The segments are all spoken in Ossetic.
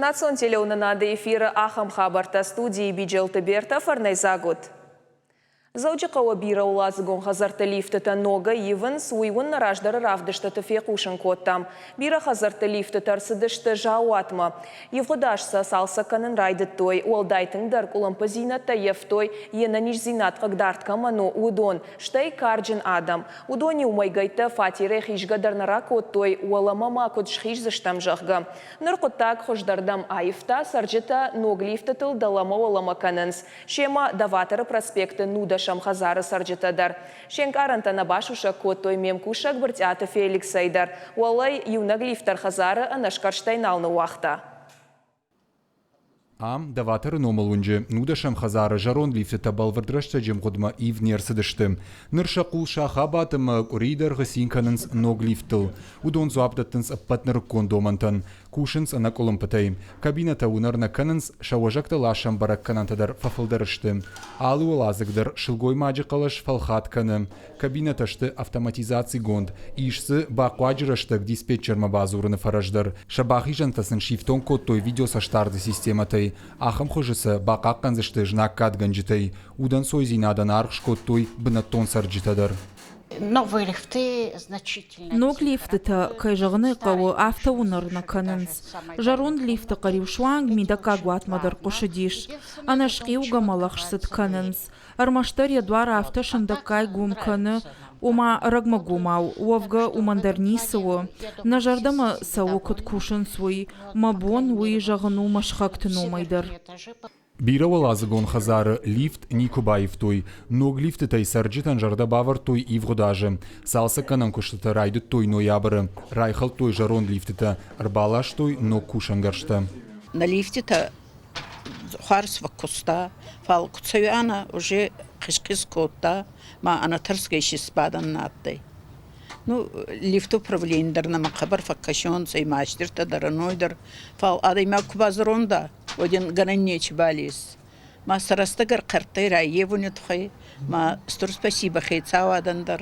Национ телеуынынады эфиры ахӕм хабӕрттӕ студийы Биджелты Бертӕ фӕрнӕйдзаг уыд. Дзӕуджыхъӕуы бирӕуӕладзыгон хӕдзӕртты лифтытӕ ногӕй ивынц, уый уын нӕ раздӕры равдыстыты фехъусын кодтам. Бирӕ хӕдзӕртты лифтытӕ ӕрцыдысты заууатмӕ. Ивгъуыд аз сӕ цалцӕг кӕнын райдыдтой. Уӕлдай тынгдӕр къуылымпыдзинӕдтӕ ййӕфтой, йе нӕниздзинад хъыгдард кӕмӕн у, уыдон, стӕй карджын адӕм. Уыдон-иу мӕйгӕйттӕ фатерӕй хизгӕ дӕр нӕ ракодтой, уӕлӕмӕ ма куыд схиздзыстӕм, зӕгъгӕ. Ныр хъуыддаг хуыздӕрдӕм аивта, цӕрджытӕ ног лифтытыл дӕлӕмӕ-уӕлӕмӕ кӕнынц. Семӕ Доваторы проспекты нудӕсӕм хӕдзары цӕрджытӕ дӕр. Се нкъарӕнтӕ нӕ басусӕг кодтой ме мкусӕг Брытъиаты Феликсӕй дӕр. Уӕлӕй иунӕг лифт дӕр хӕдзары ӕнӕсгӕрстӕй нал ныууагъта. Ам, Доваторы номыл уынджы, нудӕсӕм хӕдзары зӕронд лифтытӕ бӕлвырд рӕстӕджы мгъуыдмӕ ивд не рцыдысты. Ныр сӕ хъул сах абадт ӕмӕ къуырийы дӕргъы цин кӕнынц ног лифттыл. Уыдон дзуапп дӕттынц ӕппӕт нырыккон домӕнтӕн. Кусынц ӕнӕкъуылымпытӕй. Кабинӕтӕ уынӕр нӕ кӕнынц, сӕ уӕзӕгтӕ ласӕн бӕрӕггӕнӕнтӕ дӕр фӕфылдӕр сты. Алы уӕладзыг дӕр сылгоймаджы хъӕлӕс фӕлхатт кӕны. Кабинӕтӕ сты автоматизацигонд, ис дзы бахъуаджы рӕстӕг диспетчермӕ бадзурыны фӕрӕз дӕр. Сӕ бахизӕнтӕ сын сифтонг кодтой видеоцӕстдарды системӕтӕй. Ахӕм хуызы сӕ бахъахъхъӕндзысты знаггадгӕнджытӕй. Удӕнцойдзинадӕн аргъ скодтой бынӕттон цӕрджытӕ дӕр. Ног лифтытӕ, кӕй зӕгъын ӕй хъӕуы, афтӕ уынӕр нӕ кӕнынц. Зӕронд лифты хъӕр-иу суанг мидӕггаг уатмӕ дӕр хъуысыдис. Ӕнӕсхъиугӕ мӕлӕхс цыд кӕнынц. Ӕрмӕстдӕр йӕ дуар афтӕ сындӕггай гом кӕны, ома ӕрӕгмӕгомау, уӕвгӕ уымӕн дӕр ницы у. Нӕ зӕрдӕмӕ цӕуы, куыд кусынц, уый. Мӕ бон уый зӕгъын у мӕ сыхӕгты номӕй дӕр. Бирӕуӕладзыгон хӕдзары лифт никуы баивтой. Ног лифтытӕй цӕрджытӕн зӕрдӕ бавӕрдтой ивгъуыд азы. Цалцӕггӕнӕн куыстытӕ райдыдтой ноябры. Райхӕлдтой зӕронд лифтытӕ, ӕрбаластой ног кусӕнгӕрзтӕ. Нӕ лифтитӕ хуарз фӕккуста, фал ку цӕуианӕ уже хъис-хъис кодта, ма ӕнӕтӕрсгӕй си сбадӕн нӕ адтӕй. Ну, лифты управлени дӕр нӕмӕ хъӕбӕр фӕккӕсионцӕ, и мастертӕ дӕр, ӕной дӕр. Фал адӕймаг ку базӕронд ӕй, уӕд ин гӕнӕн нечибал ес. Ма сӕ рӕстӕг ӕрхъӕрттӕй раййевуни туххӕй ма стур спасибо хецауадӕн дӕр.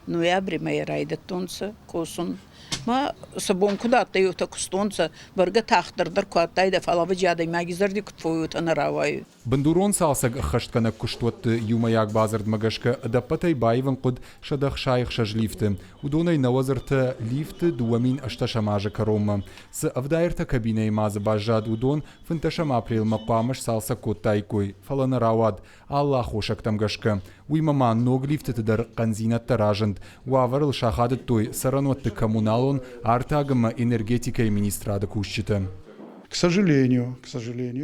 Ноябри мӕйи райдӕдтонцӕ косун. Ма сӕ бон куд адтӕй, уотӕ кустонцӕ. Бӕргӕ тагъддӕр дӕр ку адтайдӕ, фал ӕвӕдзи адӕймаги зӕрди куд фӕууй, уотӕ нӕ рауайуй. Бындурон цалцӕг ӕххӕстгӕнӕг куыстуӕтты иумӕйаг бадзырдмӕ гӕсгӕ ӕдӕппӕтӕй баивын хъуыд 166 лифты. Уыдонӕй нӕуӕдз ӕртӕ лифты 2008 азы кӕронмӕ. Цы 73 кабинӕйы ма дзы баззад, уыдон 15 апрелмӕ хъуамӕ сцалцӕг кодтаиккой, фӕлӕ нӕ рауад. Алы аххосӕгтӕм гӕсгӕ. Уыимӕ ма ног лифтыты дӕр хъӕндзинӕдтӕ разынд. Уавӕрыл сахадыдтой цӕрӕнуӕтты коммуналон, артаг ӕмӕ энергетикӕйы министрады кусджытӕ. К сожалению,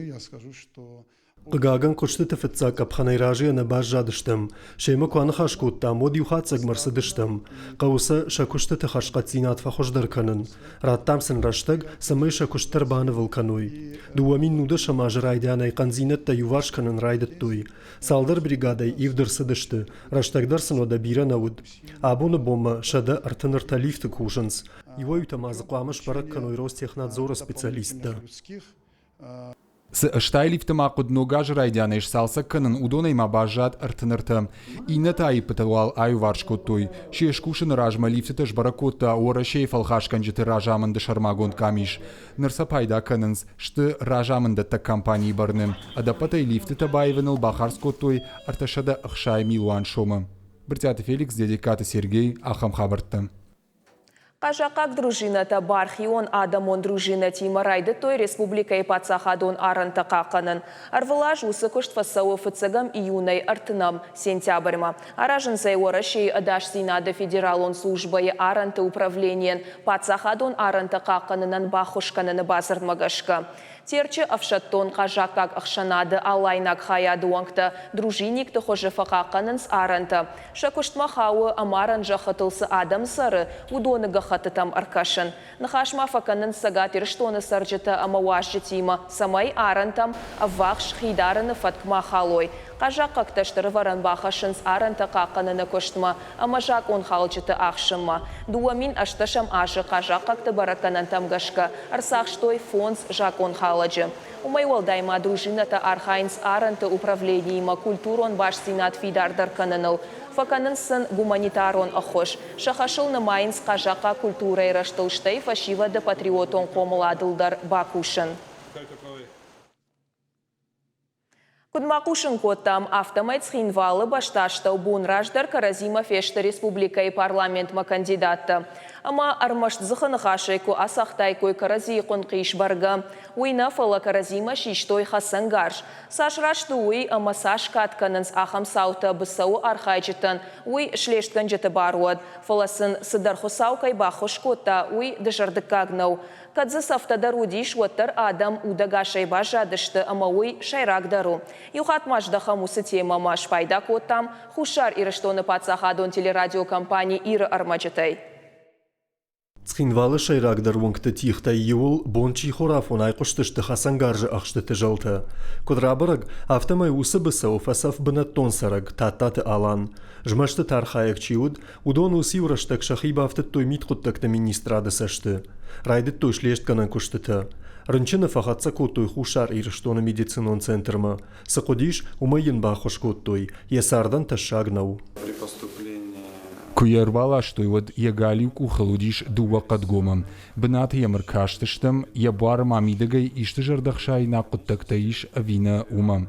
я скажу, что Хъыгагӕн, куыстыты фыццаг къӕпхӕнӕй разыйӕ нӕ баззадыстӕм. Семӕ куы аныхас кодтам, уӕд иу хатдзӕгмӕ ӕрцыдыстӕм. Хъӕуы сӕ сӕ куыстыты хӕрзхъӕддзинад фӕхуыздӕр кӕнын. Радтам сын рӕстӕг, цӕмӕй сӕ куыст дӕр банывыл кӕной. 2019 азы райдианӕй хъӕндзинӕдтӕ иуварс кӕнын райдыдтой. Цалдӕр бригадӕй ивд ӕрцыдысты, рӕстӕг дӕр сын уӕдӕ бирӕ нӕ уыд. Абоны бонмӕ 133 лифты кусынц. Иуӕй-иутӕ ма дзы хъуамӕ сбӕрӕг кӕной Ростехнадзоры специалисттӕ. Цы 80 лифты ма хъуыд ног азы райдианӕй сцалцӕг кӕнын, уыдонӕй ма баззад 33. Иннӕтӕ аиппытӕ уал аиуварс кодтой. Се скусыны размӕ лифтытӕ сбӕрӕг кодта Уӕрӕсейы фӕлхасгӕнджыты разамынды сӕрмагонд къамис. Ныр сӕ пайда кӕнынц, сты разамындӕттӕг компанийы бӕрны. Ӕдӕппӕтӕй лифтытӕ баивыныл бахардз кодтой 360 милуан сомы. Брытъиаты Феликс, Дедегкаты Сергей, ахӕм хабӕрттӕ. Хъазахъхъаг дружинӕтӕ бархион адӕмон дружинӕтимӕ райдыдтой республикӕйы паддзахадон арӕнтӕ хъахъхъӕнын. Ӕрвылаз уыцы куыст фӕцӕуы фыццӕгӕм июнӕй ӕртынӕм сентябрьмӕ. Аразынц ӕй Уӕрӕсейы ӕдасдзинады федералон службӕйы арӕнты управленийӕн паддзахадон арӕнтӕ хъахъхъӕнынӕн баххуыс кӕныны бадзырдмӕ гӕсгӕ. Терчы ӕфсӕддон хъазахъхъаг ӕхсӕнады алайнаг хайады уӕнгтӕ дружинникты хуызы фӕхъахъхъӕнынц арӕнтӕ. Сӕ куыстмӕ хауы, ӕмарӕн зӕххытыл цы адӕм цӕры, уыдоны гӕххӕттытӕм ӕркӕсын. Ныхас ма фӕкӕнынц Цӕгат Ирыстоны цӕрджытӕ ӕмӕ уазджытимӕ, цӕмӕй арӕнтӕм ӕввахс хи дарыны фӕтк ма халой. Хъазахъхъӕгтӕ стыр ӕвӕрӕн бахӕссынц арӕнтӕ хъахъхъӕныны куыстмӕ ӕмӕ закъонхалджыты ахсынмӕ. 2018 азы хъазахъхъӕгты бӕрӕггӕнӕнтӕм гӕсгӕ ӕрцахстой фондз закъонхалӕджы. Уымӕй уӕлдай ма дружинӕтӕ архайынц арӕнты управлениимӕ культурон бастдзинад фидардӕр кӕныныл, фӕкӕнынц сын гуманитарон ӕххуыс, сӕ хӕсыл нымайынц хъазахъхъаг культурӕйы рӕзтыл, стӕй фӕсивӕды патриотон хъомыладыл дӕр бакусын. Куыд ма хъусын кодтам, афтӕмӕй Цхинвалы бӕстастӕу бон раздӕр кӕрӕдзимӕ фесты республикӕйы парламентмӕ кандидаттӕ. Ӕмӕ ӕрмӕст дзыхы ныхасӕй куы ацагътаиккой кӕрӕдзийы хъуынхъис бӕргӕ, уый нӕ, фӕлӕ кӕрӕдзимӕ систой хӕцӕнгарз. Цас раст у уый ӕмӕ цас кад кӕнынц ахӕм цаутӕ быцӕуы архайджытӕн, уый слестгӕнджыты бар уӕд, фӕлӕ сын цыдӕр Хуыцау кӕй баххуыс кодта, уый дызӕрдыггаг нӕу. Кӕд дзы цӕфтӕ дӕр уыдис, уӕддӕр адӕм удӕгасӕй баззадысты ӕмӕ уый сӕйрагдӕр у. Иу хатт ма здӕхӕм уыцы темӕмӕ, спайда кодтам Хуссар Ирыстоны паддзахадон телерадиокомпани Ир-ы ӕрмӕджытӕй. Цхинвалы сӕйрагдӕр уынгты тигътӕй иуыл бон чихорафон айхъуыстысты хӕцӕнгарзы ӕхстыты зӕлтӕ. Куыд рабӕрӕг, афтӕмӕй уыцы быцӕуы фӕцӕф бынӕттон цӕрӕг Тадтаты Алан. Змӕстыты архайӕг чи уыд, уыдон уыциу рӕстӕг сӕхи бафтыдтой мидхъуыддӕгты министрады цӕсты. Райдыдтой слестгӕнӕн куыстытӕ. Рынчыны фӕхӕццӕ кодтой Хуссар Ирыстоны медицинон центрмӕ. Цы хъуыдис, уымӕй йын баххуыс кодтой, йӕ цардӕн тӕссаг нӕу. Куы йӕ ӕрбаластой, уӕд йӕ галиу къухыл уыдис дыууӕ хъӕдгомы. Бынаты йӕм ӕркастыстӕм, йӕ буары ма мидӕгӕй исты зӕрдӕхсаинаг хъуыддӕгтӕ ис ӕви нӕ, уымӕ.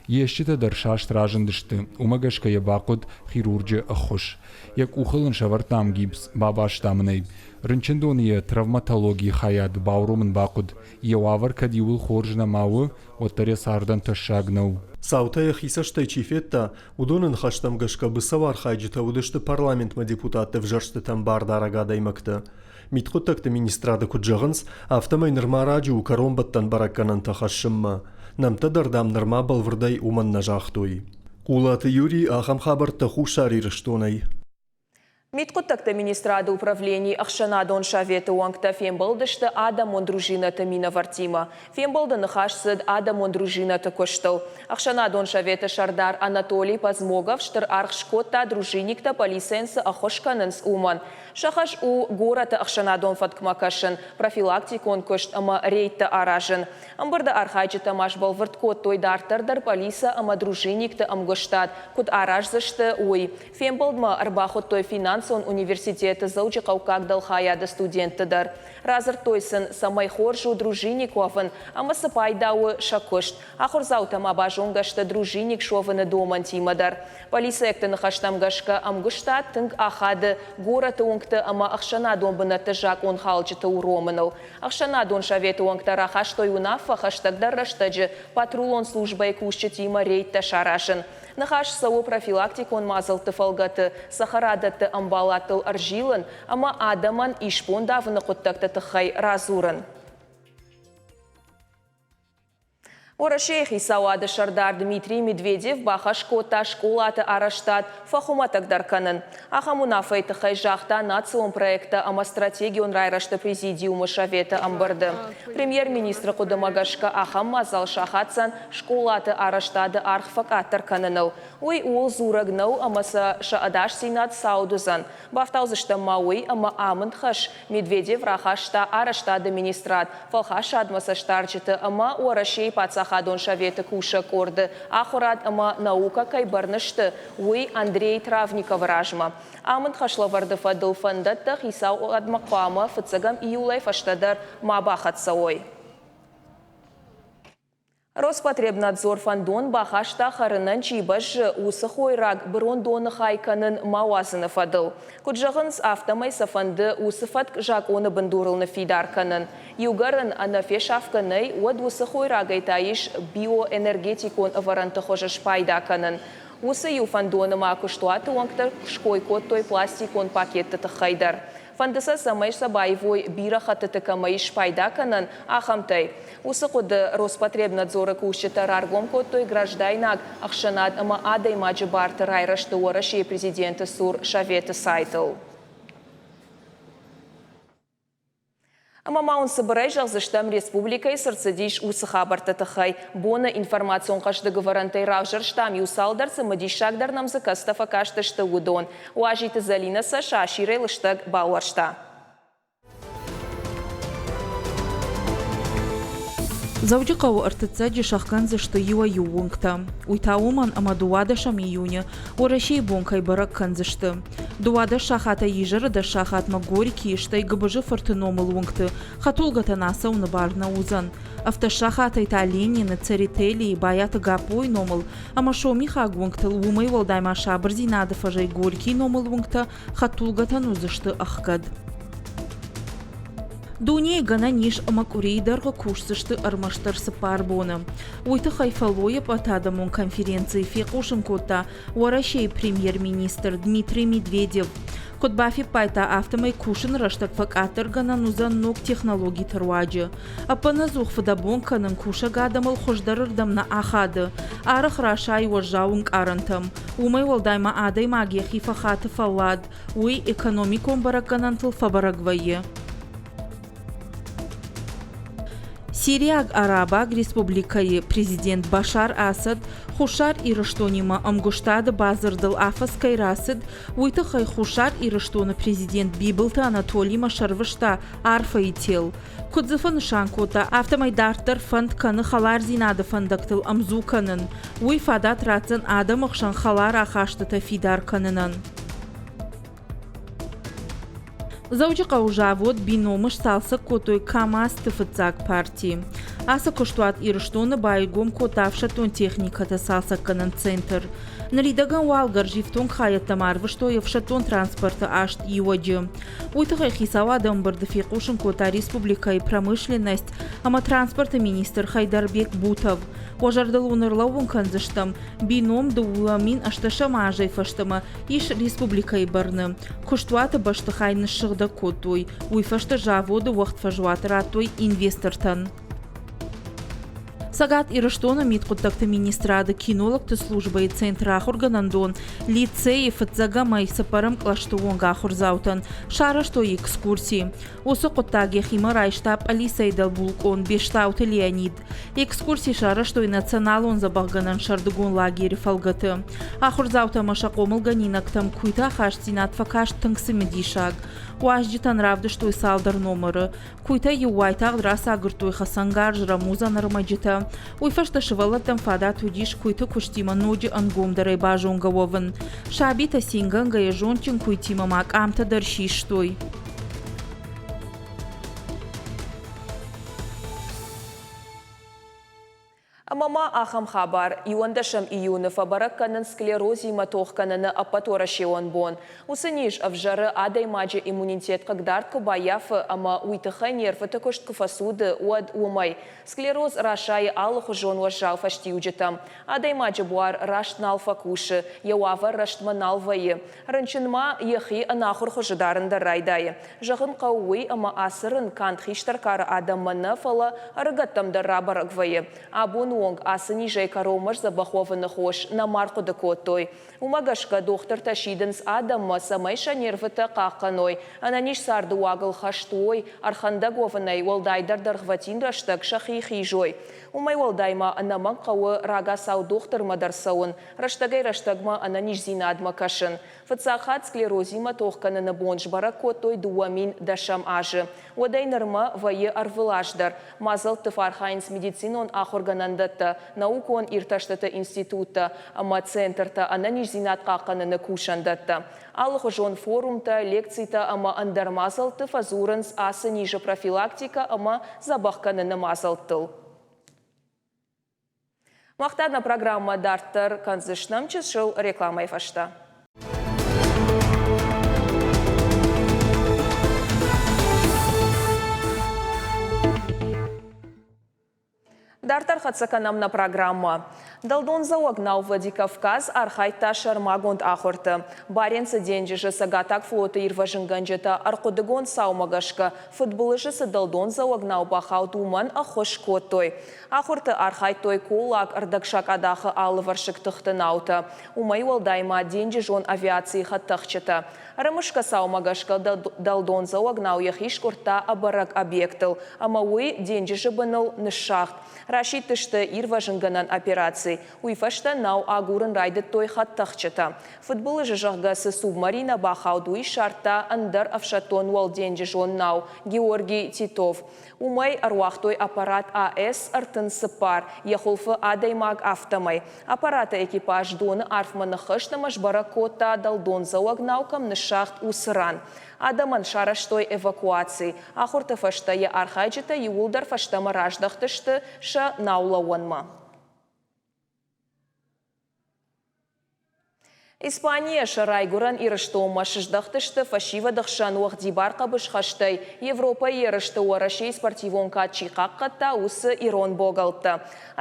Йе стджытӕ дӕр саст разындысты, уымӕ гӕсгӕ йӕ бахъуыд хирурджы ӕххуыс. Йӕ къухыл ын сӕвӕрдтам гипс, бабастам ын ӕй. Рынчындоны йӕ травматологийы хайад бауромын бахъуыд. Йӕ уавӕр кӕд иууыл хорз нӕма у, уӕддӕр йӕ цардӕн тӕссаг нӕу. Цаутӕ йӕхи цӕстӕй чи федта, уыдоны ныхӕстӕм гӕсгӕ быцӕуархайджытӕ уыдысты парламентмӕ депутатты ӕвзӕрстытӕм бардарӕг адӕймӕгтӕ. Мидхъуыддӕгты министрады куыд зӕгъынц, афтӕмӕй нырма раджы у кӕронбӕттӕн бӕрӕггӕнӕнтӕ хӕссынмӕ. Нӕмттӕ дӕр, дам, нырма бӕлвырдӕй уымӕн нӕ загътой. Хъулаты Юрий ахӕм хабӕрттӕ Хуссар Ирыстонӕй. Мидхъуыддӕгты министрады управленийы ӕхсӕнадон советы уӕнгтӕ фембӕлдысты адӕмон дружинӕты минӕвӕрттимӕ. Фембӕлды ныхас цыд адӕмон дружинӕты куыстыл. Ӕхсӕнадон советы сӕрдар Анатолий Позмогов стыр аргъ скодта дружинниктӕ полицийӕн цы ӕххуыс кӕнынц, уымӕн. Сӕ хӕс у горӕты ӕхсӕнадон фӕткмӕ кӕсын, профилактикон куыст ӕмӕ рейдтӕ аразын. Ӕмбырды архайджытӕ ма сбӕлвырд кодтой, дарддӕр дӕр полицӕ ӕмӕ дружинникты ӕмгуыстад куыд араздзысты, уый. Фембӕлдмӕ ӕрбахуыдтой финансон университеты Дзӕуджыхъӕуккаг дӕлхайады студентты дӕр. Радзырдтой сын, цӕмӕй хорз у дружинник уӕвын ӕмӕ цы пайда у сӕ куыст. Ахуырдзаутӕ ма базонгӕ сты дружинник суӕвыны домӕнтимӕ дӕр. Полицейӕгты ныхӕстӕм гӕсгӕ, ӕмгуыстад тынг ахады горӕты уынгты ӕмӕ ӕхсӕнадон бынӕтты закъонхалджыты уромыныл. Ӕхсӕнадон советы уӕнгтӕ рахастой уынаффӕ хӕстӕгдӕр рӕстӕджы патрулон службӕйы кусджытимӕ рейдтӕ саразын. Ныхас цӕуы профилактикон мадзӕлтты фӕлгӕты цӕхӕрадӕтты ӕмбаладтыл ӕрзилын ӕмӕ адӕмӕн исбон давыны хъуыддӕгты тыххӕй радзурын. Уӕрӕсейы хицауады сӕрдар Дмитрий Медведев бахӕс кодта скъолаты арӕзтад фӕхуымӕтӕгдӕр кӕнын. Ахӕм уынаффӕйы тыххӕй загъта национ проекттӕ ӕмӕ стратегион райрӕзты президиумы советы ӕмбырды. Премьер-министры хъуыдымӕ гӕсгӕ ахӕм мадзал сахаддзӕн скъолаты арӕзтады аргъ фӕкъаддӕр кӕныныл. Уый ууыл дзурӕг нӕу ӕмӕ сӕ сӕ ӕдасдзинад цауд уыдзӕн. Бафтаудзыстӕм ма уый, ӕмӕ амынд хӕс Медведев рахаста арӕзтады министрад, фӕлхасадмӕ цӕстдарджыты ӕмӕ Уӕрӕсейы паддзахадон советы кусӕг къорды ахуырад ӕмӕ наукӕ кӕй бӕрны сты, уый Андрей Травниковы размӕ. Амынд хӕслӕвӕрды фӕдыл фӕндӕттӕ хицауадмӕ хъуамӕ фыццӕгӕм июлӕй фӕстӕдӕр ма бахӕццӕ уой. Роспотребнадзор фӕндон бахаста хӕрынӕн чи бӕззы, уыцы хойраг бырондоны хай кӕнын ма уадзыны фӕдыл. Куыд зӕгъынц, афтӕмӕй сӕ фӕнды уыцы фӕтк закъоны бындурыл ныффидар кӕнын. Иугӕр ын ӕнӕфесафгӕ нӕй, уӕд уыцы хойрагӕй та ис биоэнергетикон ӕвӕрӕнты хуызы спайда кӕнын. Уыцы иу фӕндоны ма куыстуаты уӕнгтӕ ской кодтой пластикон пакетты тыххӕй дӕр. Фӕнды сӕ, цӕмӕй сӕ баивой, бирӕ хӕттыты кӕмӕ ис спайда кӕнӕн, ахӕмтӕй. Уыцы хъуыды Роспотребнадзоры кусджытӕ раргом кодтой граждайнаг ӕхсӕнад ӕмӕ адӕймаджы барты райрӕзты Уӕрӕсейы президенты цур советы сайтыл. Ӕмӕ ма уын цыбырӕй зӕгъдзыстӕм, республикӕйы цы рцыдис, уыцы хабӕртты тыххӕй. Боны информацион хъӕздыг ӕвӕрӕнтӕй равзӕрстам иу цалдӕр цымыдисагдӕр нӕм дзы кӕцытӕ фӕкастысты, уыдон. Уазиты Зӕлинӕ сӕ сасирӕй лыстӕг балуӕрста. Дзӕуджыхъӕуы ӕртыццӕджы сӕхгӕндзысты иуӕй-иу уынгтӕ. Уый та уымӕн, ӕмӕ дыууадӕсӕм июны Уӕрӕсейы бон кӕй бӕрӕг кӕндзысты. 12 сахатӕй изӕры дӕс сахатмӕ Горькийы, стӕй Гыбызы фырты номыл уынгты хӕдтулгӕтӕн ацӕуыны бар нӕ уыдзӕн. Ӕвддӕс сахатӕй та Ленины, Церетелийы, Байаты Гаппойы номыл ӕмӕ Сомихаг уынгтыл уымӕй уӕлдай ма Сабырдзинады фӕзӕй Горькийы номыл уынгтӕ хӕдтулгӕтӕн уыдзысты ӕхгӕд. Дунейы гӕнӕн ис ӕмӕ къуырийы дӕргъы кусдзысты ӕрмӕстдӕр цыппар боны. Уый тыххӕй фӕллойы ӕппӕтадӕмон конференцийы фехъусын кодта Уӕрӕсейы премьер-министр Дмитрий Медведев. Куыд бафиппайдта, афтӕмӕй кусыны рӕстӕг фӕкъаддӕргӕнӕн уыдзӕн ног технологиты руаджы. Ӕппынӕдзух фыдӕбон кӕнын кусӕг адӕмыл хуыздӕрырдӕм нӕ ахады, арӕх расайы уӕззау ӕнкъарӕнтӕм. Уымӕй уӕлдай ма адӕймаг йӕхи фӕхаты фӕллад, уый экономикон бӕрӕггӕнӕнтыл фӕбӕрӕг вӕййы. Сириаг Арабаг Республикӕйы президент Башар Асад Хуссар Ирыстонимӕ ӕмгуыстады бадзырдыл афӕдз кӕй рацыд, уый тыххӕй Хуссар Ирыстоны президент Бибылты Анатолимӕ сӕрвыста арфӕйы тел. Куыд дзы фӕнысан кодта, афтӕмӕй дарддӕр фӕнд кӕны хӕлардзинады фӕндӕгтыл ӕмдзу кӕнын. Уый фадат ратдзӕн адӕмы хсӕн хӕлар ахастытӕ фидар кӕнынӕн. Дзӕуджыхъӕуы завод Бином-ы сцалцӕг кодтой КАМАЗ-ты фыццаг парти. Ацы куыстуат Ирыстоны байгом кодта ӕфсӕддон техникӕтӕ цалцӕггӕнӕн центр. Ныридӕгӕн уал гӕрзифтонг хайӕдтӕм арвыстой ӕфсӕддон транспорты аст иуӕджы. Уый тыххӕй хицауады ӕмбырды фехъусын кодта республикӕйы промышленность ӕмӕ транспорты министр Хайдарбек Бутов. Уӕ зӕрдыл уын ӕрлӕууын кӕндзыстӕм, Бином 2018 азӕй фӕстӕмӕ ис республикӕйы бӕрны. Куыстуаты бӕстыхай ныссыгъдӕг кодтой, уый фӕстӕ заводы уӕгъд фӕзуат радтой инвестортӕн. Цӕгат Ирыстоны мидхъуыддӕгты министрады кинологты службӕйы центры ахуыргӕнӕндон лицейы фыццӕгӕмӕй цыппӕрӕм кълӕсты онг ахуырдзаутӕн сарӕзтой экскурси. Уыцы хъуыддаг йӕхимӕ райста пъӕлицӕйы дӕлбулкъон Бестауты Леонид. Экскурси сарӕзтой националон дзӕбӕхгӕнӕн сӕрдыгон лагеры фӕлгӕты. Ахуырдзаутӕ ӕмӕ сӕ хъомылгӕнинӕгтӕм куыйты ахастдзинад фӕкаст тынг цымыдисаг. Уазджытӕн равдыстой цалдӕр номыры. Куыйтӕ-иу уайтагъд рацагуырдтой хӕцӕнгарз, рӕмудзӕн ӕрмӕджытӕ. Уый фӕстӕ сывӕллӕттӕн фадат уыдис куыйты куыстимӕ ноджы ӕнгомдӕрӕй базонгӕ уӕвын. Сабитӕ цингӕнгӕйӕ зондджын куыйтимӕ ма къамтӕ дӕр систой. Ӕмӕ ма ахӕм хабар, иуӕндӕсӕм июны фӕбӕрӕг кӕнынц склерозимӕ тох кӕныны ӕппӕтуӕрӕсеон бон. Уыцы низ ӕвзӕры, адӕймаджы иммунитет хъыгдард куы баййафы ӕмӕ уый тыххӕй нервыты куыст куы фӕцуды, уӕд уымӕй. Склероз расайы алыхуызон уӕззау фӕстиуджытӕм. Адӕймаджы буар раст нал фӕкусы, йӕ уавӕр рӕстмӕ нал вӕййы. Рынчын ма йӕхи ӕнахуыр хуызы дарын дӕр райдайы. Зӕгъын хъӕуы уый, ӕмӕ ацы рын канд хистӕр кары адӕммӕ нӕ, фӕлӕ ӕрыгӕттӕм дӕр рабӕрӕг вӕййы. Абоны онг ацы низӕй кӕронмӕ сдзӕбӕх уӕвыны хос нӕма ӕрхъуыды кодтой. Уымӕ гӕсгӕ дохтыртӕ сидынц адӕммӕ, цӕмӕй сӕ нервытӕ хъахъхъӕной, ӕнӕниз царды уагыл хӕст уой, ӕрхӕндӕг уӕвынӕй уӕлдайдӕр дӕргъвӕтин рӕстӕг сӕхи хизой. Уымӕй уӕлдай ма ӕнӕмӕнг хъӕуы рагацау дохтырмӕ дӕр цӕуын, рӕстӕгӕй-рӕстӕгмӕ ӕнӕниздзинадмӕ кӕсын. Фыццаг хатт склерозимӕ тох кӕныны бон сбӕрӕг кодтой 2010 азы. Уӕдӕй нырмӕ вӕййы ӕрвылаз дӕр. Мадзӕлтты фӕархайынц медицинон ахуыргӕнӕндӕттӕ, наукон иртӕстыты институттӕ ӕмӕ центртӕ, ӕнӕниздзинад хъахъхъӕныны кусӕндӕттӕ. Алыхуызон форумтӕ, лекцитӕ ӕмӕ ӕндӕр мадзӕлтты фӕдзурынц ацы низы профилактикӕ ӕмӕ дзӕбӕх кӕныны мадзӕлттыл. Мах та нӕ программӕ дарддӕр кӕндзыстӕм чысыл рекламӕйы фӕстӕ. Дарддӕр хӕццӕ кӕнӕм нӕ программӕ. Дӕлдондзӕуӕг нау Владикавказ архайдта сӕрмагонд ахуырты. Баренцы денджызы Цӕгатаг флоты ирвӕзынгӕнджытӕ ӕрхъуыдыгонд цаумӕ гӕсгӕ фыдбылызы цы дӕлдондзӕуӕг нау бахауд, уымӕн ӕххуыс кодтой. Ахуырты архайдтой Коллаг ӕрдӕгсакъадахы алывӕрсыг тыхты наутӕ, уымӕй уӕлдай ма денджызон авиацийы хӕдтӕхджытӕ. Ӕрымысгӕ цаумӕ гӕсгӕ дӕлдондзӕуӕг нау йӕхи скъуырдта ӕбӕрӕг объектыл, ӕмӕ уый денджызы быныл ныссагъд. Расидтысты ирвӕзынгӕнӕн операци. Уый фӕстӕ нау агурын райдыдтой хӕдтӕхджытӕ. Фыдбылызы, зӕгъгӕ, цы субмаринӕ бахауд, уый ссардта ӕндӕр ӕфсӕддон уӕлденджызон нау Георгий Титов. Уымӕй ӕруагътой аппарат АС-34, йӕ хуылфы адӕймаг, афтӕмӕй. Аппараты экипаж доны арфмӕ ныххызт ӕмӕ сбӕрӕг кодта, дӕлдондзӕуӕг нау кӕм ныссагъд, уыцы ран. Адӕмӕн сарӕзтой эвакуаци. Ахуырты фӕстӕ йӕ архайджытӕ иууылдӕр фӕстӕмӕ раздӕхтысты сӕ наулӕууӕнмӕ. Испанийӕ сӕ райгуырӕн Ирыстонмӕ сыздӕхтысты фӕсивӕды хсӕн уӕгъдибар хъӕбысхӕстӕй Европӕйы ерысты Уӕрӕсейы спортивон кад чи хъахъхъӕдта, уыцы ирон богӕлттӕ.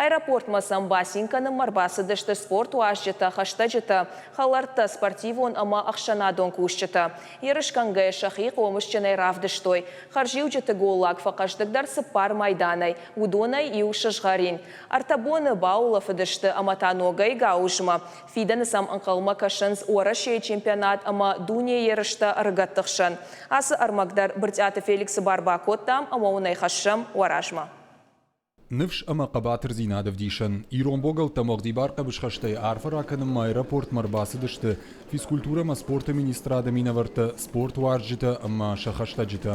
Аэропортмӕ сӕм бацин кӕнынмӕ ӕрбацыдысты спортуарзджытӕ, хӕстӕджытӕ, хӕлӕрттӕ, спортивон ӕмӕ ӕхсӕнадон кусджытӕ. Ерысгӕнгӕйӕ сӕхи хъомысджынӕй равдыстой. Хӕрзиуджыты голлаг фӕхъӕздыгдӕр цыппар майданӕй, уыдонӕй иу сызгъӕрин. Ӕртӕ боны баулӕфыдысты ӕмӕ та ногӕй гауызмӕ. Фидӕны сӕм ӕнхъӕлмӕ кӕсынц Уӕрӕсейы чемпионат ӕмӕ дунейы ерыстӕ ӕрыгӕтты хсӕн. Ацы ӕрмӕг дӕр Брытъиаты Феликсы бар бакодтам ӕмӕ уын ӕй хӕссӕм уӕ размӕ. Ныфс ӕмӕ хъӕбатырдзинад ӕвдисӕн. Ирон богӕлттӕм уӕгъдибар хъӕбысхӕстӕй арфӕ ракӕнынмӕ аэропортмӕ ӕрбацыдысты физкультурӕ ӕмӕ спорты министрады минӕвӕрттӕ, спортуарзджытӕ ӕмӕ сӕ хӕстӕджытӕ.